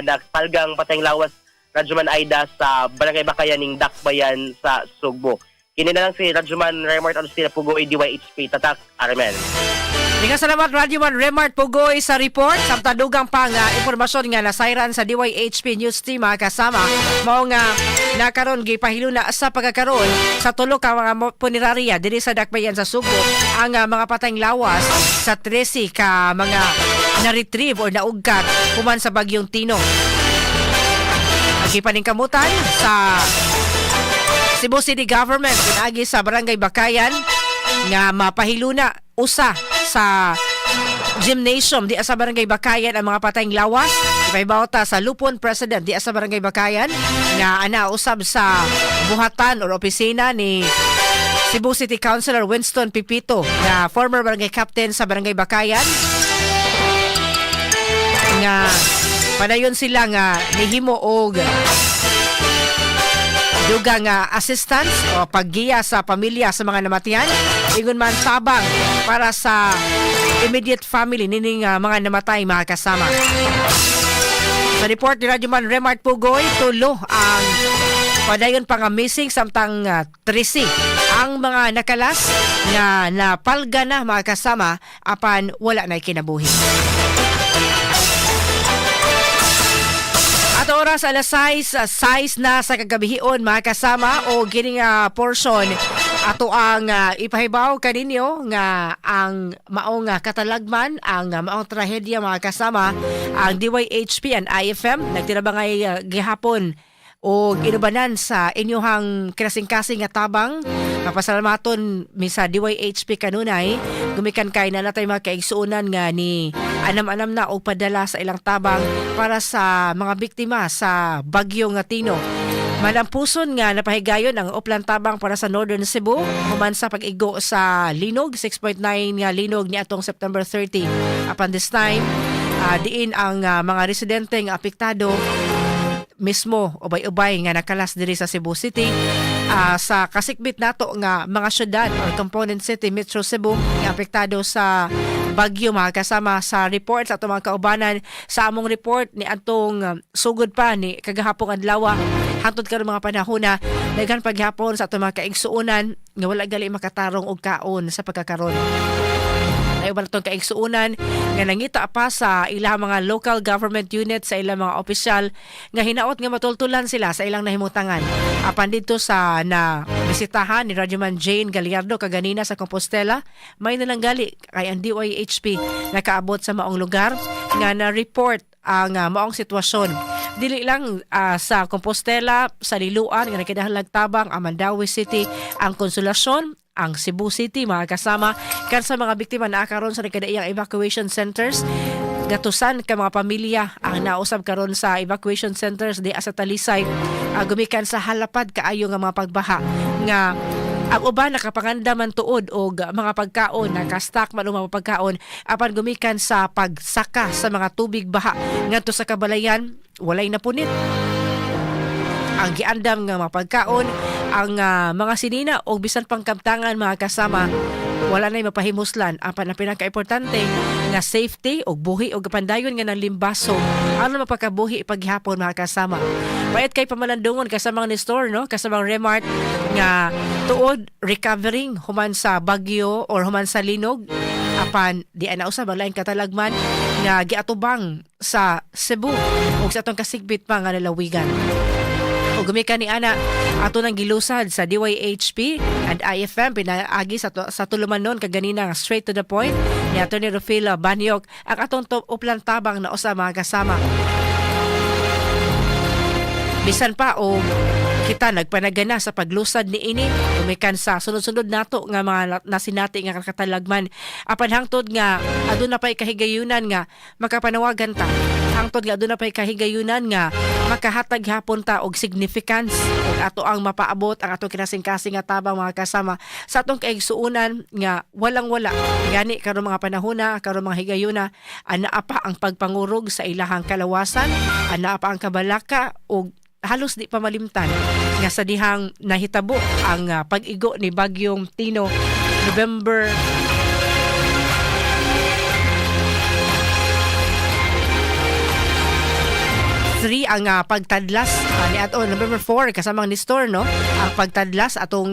napalgang patayng lawas, Radyoman Aida, sa Barangay Bakayan ning Dakbayan sa Sugbo. Kini na lang si Radyoman Remart Agustina Pugoy, DYHP Tatak RMN. Daghang salamat, Radio 1 Remart Pugoy, sa report. Samtang dugang pa nga impormasyon nga nasayran sa DYHP News Team, mga kasama, mao nga nakaron gipahiluna sa pagkakaroon sa tulo ka mga punerarya dinhi sa Dakbayan sa Sugbo ang mga patayng lawas sa 13 ka mga na-retrieve or naugkat human sa bagyong Tino. Ang gipaningkamutan sa Cebu City Government pinaagi sa Barangay Bakayan nga mapahiluna usa sa gymnasium di sa Barangay Bakayan ang mga patayng lawas. Ipahibaw ta sa Lupon President di sa Barangay Bakayan nga ana usab sa buhatan or opisina ni Cebu City Councilor Winston Pipito nga former barangay captain sa Barangay Bakayan nga padayon sila nga nihimo og dugang nga assistance o paggiya sa pamilya sa mga namatayan, ingon man tabang para sa immediate family nining mga namatay, mga kasama. Sa report ni Radyoman Remart Pugoy, tulo ang padayon pa nga missing samtang 13 ang mga nakalas nga napalga na, mga kasama, apan wala na kinabuhi. At oras alas 6, 6 na sa kagabihion, mga kasama, o kini nga portion ato ang ipahibaw kaninyo nga ang maong katalagman, ang maong trahedya, mga kasama, ang DYHP and IFM nagtinabangay gihapon o inubanan sa inyuhang kinasingkasing nga tabang. Mapasalamaton mi sa DYHP kanunay gumikan kay na natay mga kaigsuonan nga ni anam-anam na og padala sa ilang tabang para sa mga biktima sa bagyo nga Tino. Malampuson nga napahigayon ang uplan tabang para sa Northern Cebu human sa pag-igo sa linog, 6.9 nga linog ni atong September 30. Upon this time, diin ang mga residente nga apektado mismo ubay-ubay nga nakalas diri sa Cebu City, sa kasikbit nato nga mga syudad or component city, Metro Cebu, nga apektado sa bagyo, mga kasama. Sa report sa atong mga kaubanan sa among report ni atong sugod pa ni kagahapong adlaw hantod karon mga panahon na daghan paghapon sa atong mga kaigsuonan nga wala gali makatarong og kaon sa pagkakaron. Ay uban atong kaigsuonan nga nangita pa sa ilang mga local government unit, sa ilang mga opisyal nga hinaot nga matultulan sila sa ilang nahimutangan. Apan dito sa na bisitahan ni Radyoman Jane Gallardo kaganina sa Compostela, may nalanggali kay ang DYHP nakaabot sa maong lugar nga na-report ang maong sitwasyon. Dili lang sa Compostela, sa Liloan nga nagkinahanglag tabang, ang Mandaue City, ang Consolacion, ang Cebu City, mga kasama, kan sa mga biktima naa karon sa nagkadaiyang evacuation centers. Gatusan ka mga pamilya ang nausab karon sa evacuation centers di sa Talisay, gumikan sa halapad kaayo nga mga pagbaha nga ang uban nakapanganda man tuod og mga pagkaon, naka-stock man og mga pagkaon, apan gumikan sa pagsaka sa mga tubig baha ngadto sa kabalayan, walay napunit ang giandam nga mga pagkaon, ang mga sinina o bisan pang kamtangan, mga kasama, wala na'y mapahimuslan. Apan ang pinaka-importante nga safety og buhi og kapandayon nga ng limbaso ano mapakabuhi paghapon, mga kasama. Payat kay pamalandungon kasamang ni store, no, kasamang Remart, nga tuod recovering human sa bagyo or human sa linog, apan di ana usab ang laing katalagman nga giatubang sa Cebu ug sa atong kasigbit pa nga lalawigan. O gumikan ni ana ato nang gilusad sa DYHP and IFM pinaagi sa tulumanon kaganina nga straight to the point ni Attorney Rufila Banyok ang atong uplan tabang na usa, mga kasama. Bisan pa o kita nagpanagana sa paglusad ni ini gumikan sa sunod-sunod nato nga mga nasinati nga katalagman, apan hangtod nga aduna pay kahigayunan nga makapanawagan ta. Hangtod nga aduna pay kahigayunan nga makahatag hapon ta og significance ug ato ang mapaabot ang atong kinasingkasing nga tabang, mga kasama, sa atong kaigsuonan nga walang wala gani karon mga panahona, karon mga higayuna, anaa pa ang pagpangurog sa ilahang kalawasan, anaa pa ang kabalaka ug halos di pa malimtan nga sa dihang nahitabo ang pag-igo ni Bagyong Tino November 3 ang pagtadlas ni ato November 4, kasamang ni Store, no, ang pagtadlas atong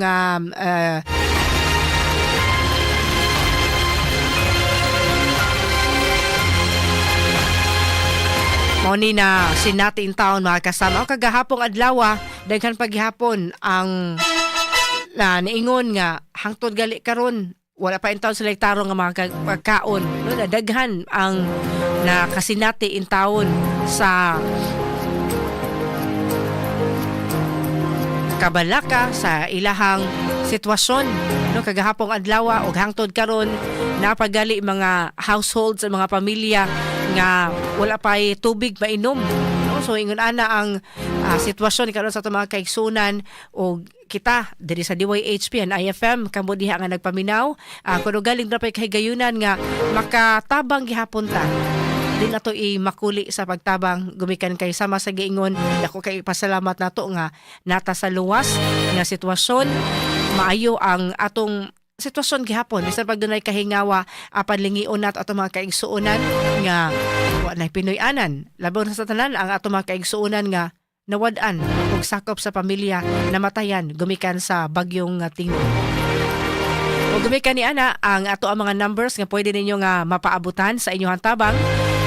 mao ni na sinati in town, mga kasama. O kagahapong adlaw, daghan paghihapon ang na niingon nga hangtod gali karon wala pa in town sila tarong nga mga pagkaon, no, na daghan ang nakasinati in town sa kabalaka sa ilahang sitwasyon, no, kagahapong adlaw ug hangtod karon napagali mga households sa mga pamilya nga wala pay tubig mainom, no. So ingon ana ang sitwasyon karon sa atong mga kaigsunan ug kita diri sa DYHP and IFM, kamo diha nga nagpaminaw, kuno galing na pay kahigayunan nga makatabang gihapon ta, di na to imakuli sa pagtabang gumikan kay sama sa giingon, dako kay pasalamat nato nga nata sa luwas nga sitwasyon, maayo ang atong sitwasyon gihapon bisan pag dunay kahingawa, apan lingion nato atong mga kaigsuonan nga wa nay Pinoy-anan, labaw na sa tanan ang atong mga kaigsuonan nga nawad-an og sakop sa pamilya, namatayan gumikan sa bagyong Tino. O gumikan ni ana ang ato ang mga numbers nga pwede ninyo nga mapaabutan sa inyong tabang.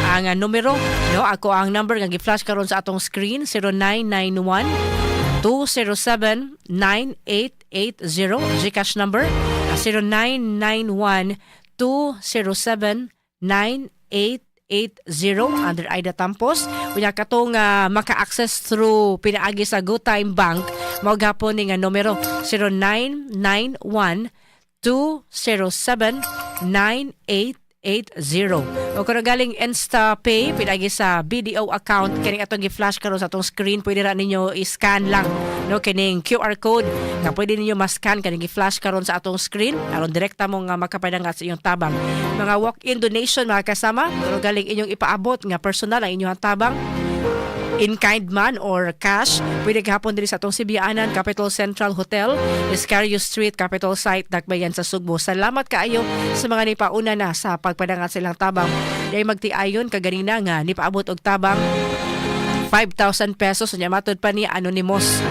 Ang numero, no, ako ang number nga gi-flash karon sa atong screen, 0991 207 9880. GCash number 0991 207 9880 under Aida Tampos. Unya katong maka-access through pinaagi sa GoTyme Bank, mao gapon ni nga numero, 0991 207 9880. O kung galing InstaPay, pinagi sa BDO account, kining atong gi-flash karon sa atong screen, pwede ra ninyo i-scan lang, no, kining QR code nga pwede ninyo ma-scan kining gi-flash karon sa atong screen aron direkta mo nga makapadangat sa inyong tabang. Mga walk-in donation, mga kasama, pero galing inyong ipaabot nga personal ang inyong tabang, in kind man or cash, pwede gahapon diri sa atong Sibianan, Capital Central Hotel, Escario Street, Capital Site, Dakbayan sa Sugbo. Salamat kaayo sa mga nipauna na sa pagpadangat sa ilang tabang. Dahil magtiayon kaganina nga nipaabot og tabang 5,000 pesos, unya matud pa ni anonymous.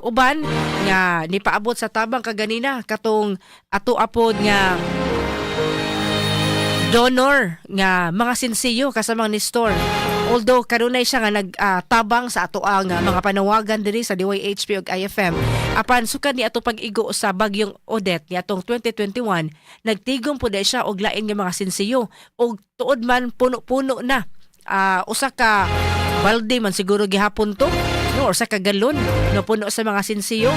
Uban nga nipaabot sa tabang kaganina katong ato apod nga donor nga mga sinsiyo, kasamang ni store. Although kanunay siya nga nagtabang sa ato ang mga panawagan diri sa DYHP ug IFM. Apan sukad ni ato pag-igo sa bagyong Odette ni atong 2021, nagtigom pud siya og lain nga mga sinsiyo ug tuod man puno-puno na. Usa ka balde man siguro gihapon to, no, or sa ka galon no, puno sa mga sinsiyo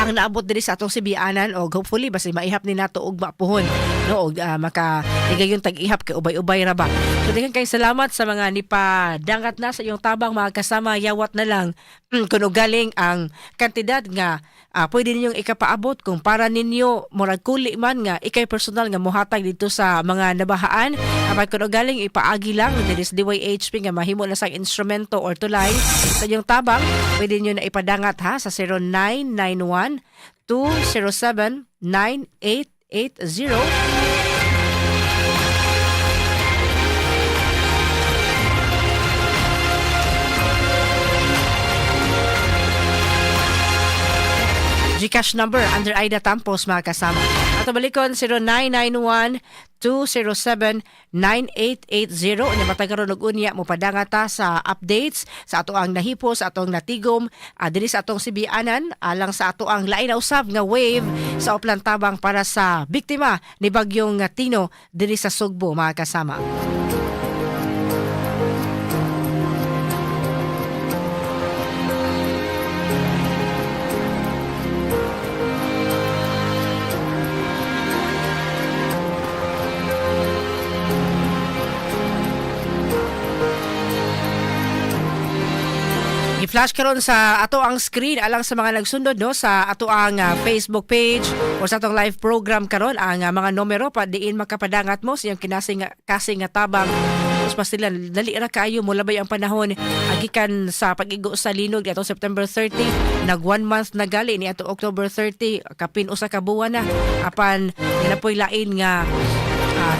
ang naabot diri sa atong Sibianan og hopefully basta maihap ni nato ugma puhon, no, og maka higayon tag-ihap kay ubay-ubay ra ba. So daghan kay salamat sa mga nipadangat na sa iyong tabang, mga kasama. Yawat na lang kuno galing ang kantidad nga pwede ninyong ikapaabot kung para ninyo murag kuli man nga ikay personal nga mohatag dito sa mga nabahaan, apan kuno galing ipaagi lang diri sa DYHP nga mahimo na sang instrumento or tulay sa inyong tabang, pwede niyo na ipadangat ha sa 0991 207 9880. GCash number under Aida Tampos, mga kasama. At balikon, 0991-207-9880. Unya matag karon og unya mo padangata sa updates sa ato ang nahipo, sa atong natigom, dinhi sa atong Sibianan, alang sa ato ang lain na usab nga wave sa Oplan Tabang para sa biktima ni Bagyong Tino dinhi sa Sugbo, mga kasama. I-flash karon sa ato ang screen alang sa mga nagsundod, no, sa ato ang Facebook page o sa atong live program karon ang mga numero pa diin makapadangat mo sa iyong kinasing kasing nga tabang. Mas sila dali ra kaayo molabay ang panahon agikan sa pag-igo sa linog atong September 30. Nag 1 month na gali ni ato October 30, kapin usa ka buwan na, apan na poy lain nga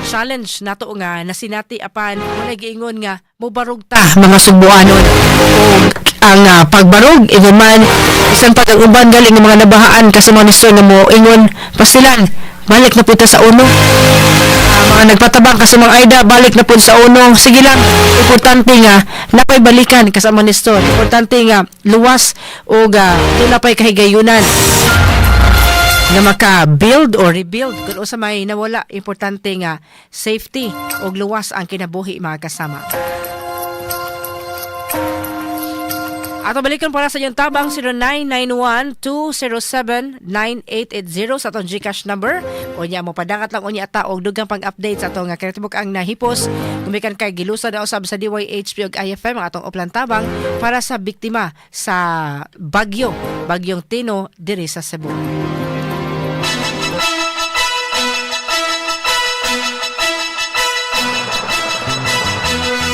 challenge nato nga nasinati, apan wala giingon nga mobarog ta mga Sugbuanon, ug ang pagbarog ingon man bisan pag ang uban galing ng mga nabahaan kasama ni Sir nga mo ingon, "Pasilan, balik na punta sa uno." Mga nagpatabang kasama Aida, balik na pud sa uno. Sige lang, importante nga napay balikan kasama ni Sir, importante nga luwas ug duna pay kahigayunan nga maka-build or rebuild kung usa may nawala. Importante nga safety ug luwas ang kinabuhi, mga kasama. Ato balikan para sa inyong tabang 0991-207-9880 sa atong GCash number. Unya mo padangat lang unya ata og dugang pag-update sa atong kinatibuk ang nahipos gumikan kay gilusa na usab sa DYHP ug IFM ang atong uplan tabang para sa biktima sa bagyo, Bagyong Tino diri sa Cebu.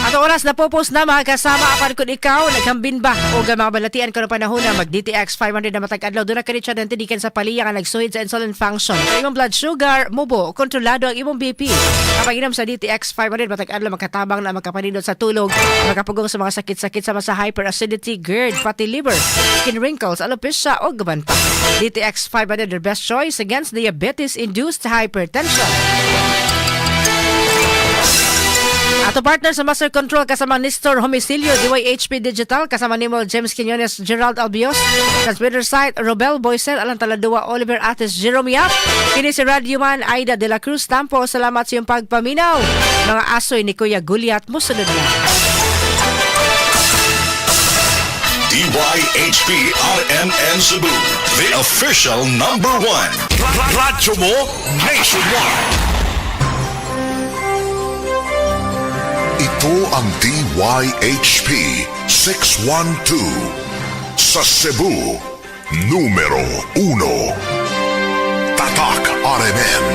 Ato oras na popos na, mga kasama, apan kung ikaw naghambin ba o mga balatian karon panahon na mag DTX 500 na matag adlaw, duna kani siya nantidikan sa paliya nga nagsuhid sa insulin function. Ang imong blood sugar mubo, kontrolado ang imong BP. Kapag inom sa DTX 500 matag adlaw, makatabang na makapanindot sa tulog, makapugong sa mga sakit-sakit sama sa hyperacidity, GERD, fatty liver, skin wrinkles, alopecia o gaban pa. DTX 500, the best choice against diabetes-induced hypertension. Ato partner sa Master Control kasama Nestor Homicilio, DYHP Digital, kasama nimo James Quinones, Gerald Albios, Transmitter Site, Robel Boysel, Alan Taladua, Oliver Ates, Jerome Yap, kini si Radio Man, Aida de la Cruz Tampo, salamat sa iyong pagpaminaw. Mga asoy ni Kuya Guliat, musunod na. DYHP RMN Cebu, the official number one. Radyo mo nationwide. Ito ang DYHP 612 sa Cebu, numero 1. Tatak RMN.